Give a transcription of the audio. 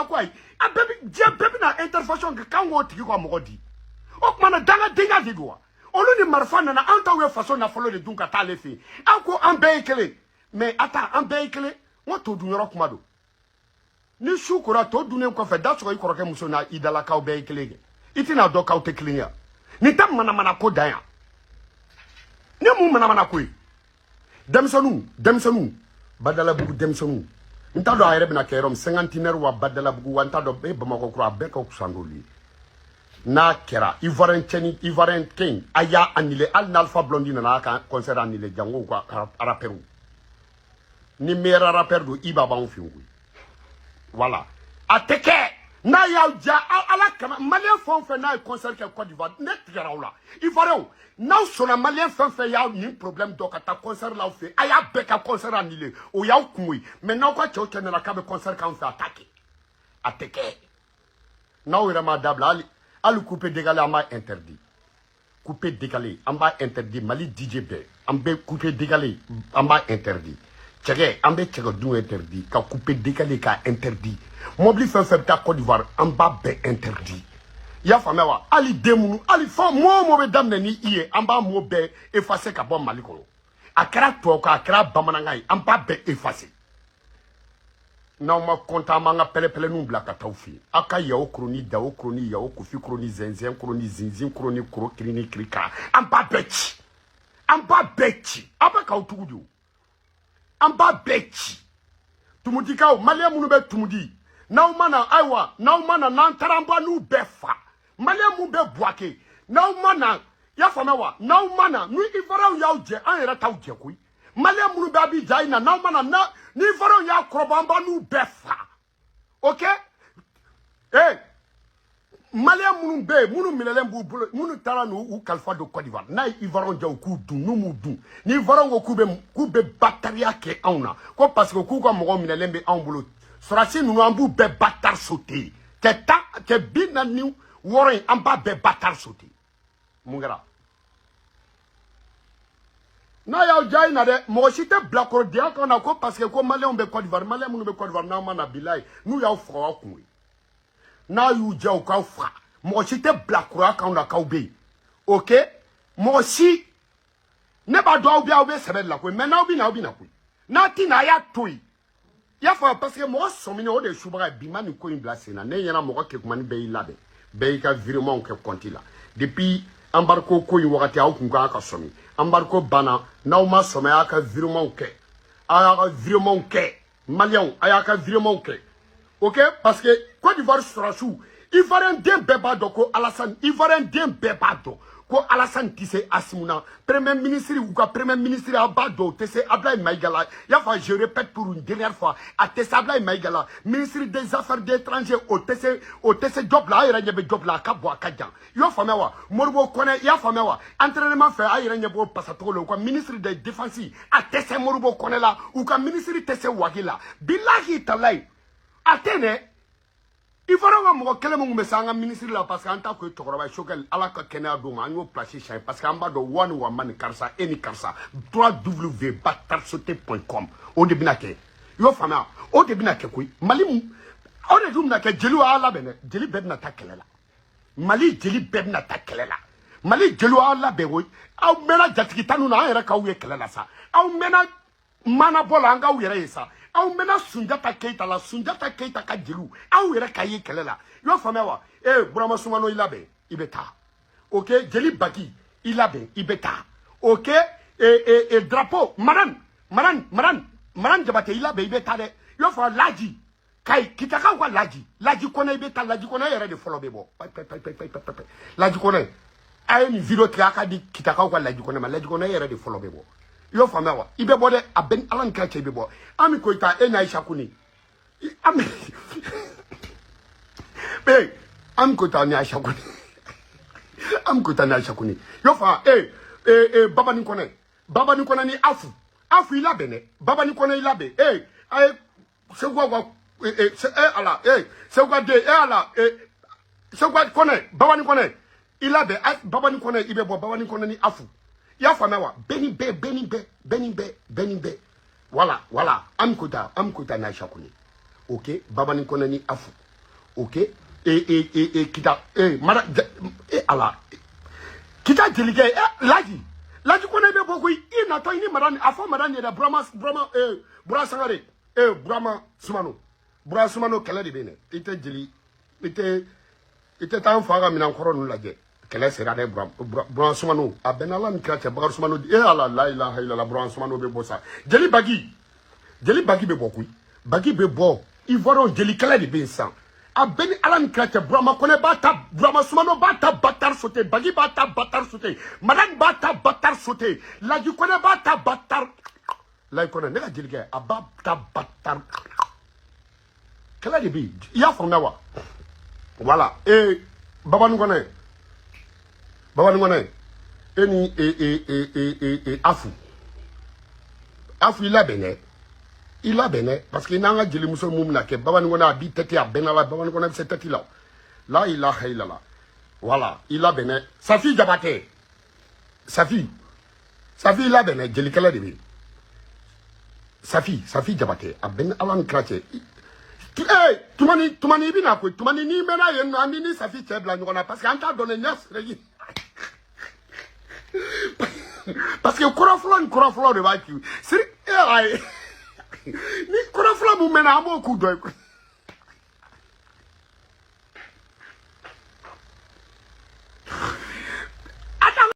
la ko ayi, a bɛɛ bɛ diɲɛ bɛɛ bɛna intervention kɛ k'an k'o tigi ka mɔgɔ di. O tuma na, dangadenya de don wa? Olu ni marifa nana, an taw ye faso nafolo de dun ka taa ale fɛ yen. An ko an bɛɛ ye kelen, mais ata an bɛɛ ye kelen. N ko to dun yɔrɔ kuma don. Ni su kora, to dunnen kɔfɛ, da sɔgɔ i kɔrɔkɛ muso n'a i dalakaw bɛɛ ye kelen kɛ. I tɛna dɔn k'aw tɛ kelen ye. Nin tɛ manamana ko dan yan. Ne mun manamana ko ye? Denmisɛnninw, denmisɛnninw, Badalabugu denmisɛnninw, n t'a dɔn a yɛrɛ bɛna kɛ yɔrɔ min, Cinquantenaire wa, Badalabugu wa, n t'a dɔn. E Bamakɔ kura, a bɛɛ ka fisa n'olu ye. N'a kɛra Ivoirien cɛ ni Ivoirien kɛ in, a y'a annulé. Hali n'Alpha Blondy nana a ka concert annulé, jango ka rappeur. Ni meilleur rappeur don, i b'a b'anw fɛ yen koyi. Voilà, a tɛ kɛ. N'a y'aw ja, ala kama, Malien fɛn o fɛn n'a ye concert kɛ Côte d'Ivoire, ne tigɛra aw la. Ivoirien, n'aw sɔnna, Malien fɛn fɛn y'a nin problème dɔn ka taa concert la aw fɛ, a y'a bɛɛ ka concert annulé, o y'aw kungo ye. Mais n'aw ka cɛw cɛ nana k'a bɛ concert k'anw fɛ, a t'a kɛ, a tɛ kɛ. N'aw yɛrɛ m'a dabila, hali hali coupé décalé, an b'a interdit. Coupé décalé, an b'a interdit. Mali DJ bɛɛ, an bɛ coupé décalé, an b'a interdit. Cɛgɛ, an bɛ cɛgɛ dun interdit, ka coupé décalé k'a interdit. Mobili fɛn fɛn bɛ taa Côte d'Ivoire, an b'a bɛɛ interdit. I y'a faamuya wa? Hali den minnu, hali fɛn mot o mot bɛ daminɛ ni i ye, an b'a mot bɛɛ effacer ka bɔ Mali kɔnɔ. A kɛra tubabukan, a kɛra bamanankan ye, an b'a bɛɛ effacer. N'aw ma content, an b'an ka pɛlɛpɛlɛninw bila ka taa aw fɛ yen. Aw ka yawo kuro ni dawo kuro ni yawo kofi kuro ni zɛnzɛn kuro ni zinzin kuro ni kuro kiri ni kiri kara, an b'a bɛɛ ci, an b'a bɛɛ ci. Aw bɛ k'aw tugu de o, an b'a bɛɛ ci. Tumutikaw, Malien minnu bɛ Tumudi, n'aw ma na, ayiwa, n'aw ma na, n'an taara, an b'a n'u bɛɛ fa. Malien mun bɛ Buwake, n'aw ma na, i y'a faamuya wa? N'aw ma na, ni Ivoiriyɛnw y'aw jɛ, an yɛrɛ t'aw jɛ koyi. Malien minnu bɛ Abidjan in na, n'aw ma na, na ni Ivoiriyɛnw y'a kɔrɔbɔ, an b'a n'u bɛɛ fa. Ok, Malien minnu bɛ yen, minnu minɛlen b'u bolo, minnu taara n'u u kalifa don Côte d'Ivoire, n'a ye Ivoiriyɛnw jɛ, u k'u dun. N'u m'u dun, ni Ivoiriyɛnw ko k'u bɛ batariya kɛ anw na, ko parce que k'u ka mɔgɔw minɛlen bɛ anw bolo, sɔrɔdasi ninnu, an b'u bɛɛ batari sauter. Cɛ 10, cɛ 46 in, an b'a bɛɛ batari sauter. Mun kɛra? N'a y'aw diya i na dɛ, mɔgɔ si tɛ bilakorodeya kan na ko parce que ko Maliyɛnw bɛ Côte d'Ivoire. Maliyɛn minnu bɛ Côte d'Ivoire, n'aw ma na, bilayi, n'u y'aw faga, aw kun ye. N'a y'u diya, u k'aw faga. Mɔgɔ si tɛ bilakoroya kan na k'aw bɛ yen. Ok, mɔgɔ si, ne b'a dɔn aw bɛ, aw bɛ sɛbɛ de la koyi. Mais n'aw bɛ na, aw bɛ na koyi. N'a ti na, a y'a to yen. I y'a faamu? Parce que mɔgɔ sɔminen, o de ye subaga ye. Bi ma nin ko in bila sen na, ne ɲɛna mɔgɔ kekumani bɛɛ y'i labɛn, bɛɛ y'i ka virement kɛ compte la. Depuis embargo ko in wagati, aw kun kan ka sɔmi. Embargo banna, n'aw ma sɔmi, a y'a ka virement kɛ, a y'a ka virement kɛ. Maliyɛnw, a y'a ka virement kɛ. Ok, parce que Côte d'Ivoire sɔrɔsiw, Ivoirien den bɛɛ b'a dɔn ko Alassane, Ivoirien den bɛɛ b'a dɔn ko Alassane tɛ se Assimi na. Premier ministre, u ka premier ministre, a b'a dɔn o tɛ se Ablaye Maïga la. I y'a fɔ, je répète pour une dernière fois, a tɛ se Ablaye Maïga la. Ministre des Affaires étrangères, o tɛ se, o tɛ se job la. A yɛrɛ ɲɛ bɛ job la, a ka bon, a ka jan. I y'o faamuya wa? Moribo Kɔnɛ, i y'a faamuya wa? Entraînement fɛ, a yɛrɛ ɲɛ b'o pasacogo la. U ka ministre de Défense, a tɛ se Moribo Kɔnɛ la. U ka ministre tɛ se Wagi la. Bilahi talayi, a tɛ nɛ. Ivoirien ka mɔgɔ kelen min tun bɛ se an ka ministre la, parce que an ta kun ye cɛkɔrɔba ye, Choguel, Ala ka kɛnɛya d'o ma, an y'o place changer, parce que an b'a dɔn wa ni wa ma ni karisa e ni karisa. www.batarsote.com, o de bɛna kɛ. I y'o faamuya? O de bɛna kɛ koyi. Mali mun, o de dun bɛna kɛ. Jeliw, y'a labɛn dɛ, jeli bɛɛ bɛna taa kɛlɛ la. Mali jeli bɛɛ bɛna taa kɛlɛ la. Mali jeliw, y'a labɛn koyi. Aw mɛnna jatigi tanu na, an yɛrɛ k'aw ye kɛlɛ la sa. Aw mɛnna manabɔ la, an k'aw yɛrɛ ye sa. Aw mɛnna Sunjata Keyita la, Sunjata Keyita ka jeliw, aw yɛrɛ ka ye kɛlɛ la. I y'o faamuya wa? Ee, Burama Sumano, i labɛn, i bɛ taa. Ok, jeli Baki, i labɛn, i bɛ taa. Ok, ee ee ee drapeau Maran Maran Maran Maran Jabate, i labɛn, i bɛ taa dɛ. I y'o faamu? Laji Kayi, Kitakaw ka Laji, Laji Kɔnɛ, i bɛ taa. Laji Kɔnɛ yɛrɛ de fɔlɔ bɛ bɔ. Payi payi payi payi payi. Laji Kɔnɛ, a ye nin vidéo tigɛ, a ka di Kitakaw ka Laji Kɔnɛ ma. Laji Kɔnɛ yɛrɛ de fɔlɔ bɛ bɔ. I y'o faamuya wa? I bɛ bɔ dɛ, a bɛ ni Ala ni kira cɛ, i bɛ bɔ. Ami Koyita, e n'Ayisa Kone, Ami, ee, Ami Koyita ni Ayisa Kone, Ami Koyita ni Ayisa Kone, i y'o faamu? Ee ee ee, Babani Kɔnɛ, Babani Kɔnɛ ni Afu, Afu, i labɛn dɛ. Babani Kɔnɛ, i labɛn. Ee, a ye Segu ka, ee ee, Ala, ee, Segu ka den, ee, Ala, ee, Segu ka Kɔnɛ, Babani Kɔnɛ, i labɛn. Babani Kɔnɛ, i bɛ bɔ. Babani Kɔnɛ ni Afu, i y'a faamuya wa? Bɛɛ ni bɛɛ, bɛɛ ni bɛɛ, bɛɛ ni bɛɛ, bɛɛ ni bɛɛ. Voilà, voilà. Ami Koyita, Ami Koyita n'Ayisa Kone. Ok, Babani Kɔnɛ ni Afu. Ok, e Kita e mara e ala Kita jelikɛ e Laji, Laji Kɔnɛ bɛ bɔ koyi. I natɔ i ni mara a fɔ mara nin yɛrɛ, Burama, Burama, Bura Sangare, Burama Sumano, Bura Sumano, kɛlɛ de bɛ yen dɛ. I tɛ jeli, i tɛ taa an fa ka minɛn kɔrɔ ninnu lajɛ. Kɛlɛ sera dɛ. Bura Sumano, a bɛnna Ala ni kira cɛ. Bakari Sumano, e ala, la ilaha illallah. Bura Sumano bɛ bɔ sa. Jeli bagi, jeli bagi bɛ bɔ koyi, bagi bɛ bɔ. Ivoirien, jeli kɛlɛ de bɛ yen sisan. A bɛɛ ni Ala ni kira cɛ. Burama Kɔnɛ b'a ta, Burama Sumano b'a ta batari sote, bagi b'a ta batari sote, Madani b'a ta batari sote, Laji Kɔnɛ b'a ta batari. Laji Kɔnɛ, ne ka jelikɛ, a b'a ta batari. Kɛlɛ de bɛ yen, i y'a faamuya wa? Voilà. Babani Kɔnɛ, Babani Kɔnɛ, e ni e e e e e e Afu, Afu, i labɛn dɛ, i labɛn dɛ, parce que n'an ka jelimuso mun bɛna kɛ Babani Kɔnɛ, a b'i tɛti, a bɛnna la. Babani Kɔnɛ bɛ se tɛti la, la ilaha illallah. Voilà, i labɛn dɛ. Safi Jabatɛ, Safi, Safi, i labɛn dɛ, jelikɛlɛ de bɛ yen. Safi, Safi Jabatɛ, a bɛn ni Ala ni kira cɛ. Tumani, Tumani, i bɛna koyi. Tumani, n'i mɛnna yen nɔ, an b'i ni Safi cɛ bila ɲɔgɔn na, parce que an t'a dɔn dɛ, ɲɛ sɛrɛji, parce que kɔrɔfɔlɔ ni kɔrɔfɔlɔ de b'a ci siri. Ayi, ni kɔrɔfɔlɔ mun mɛnna, an b'o k'u dɔ ye.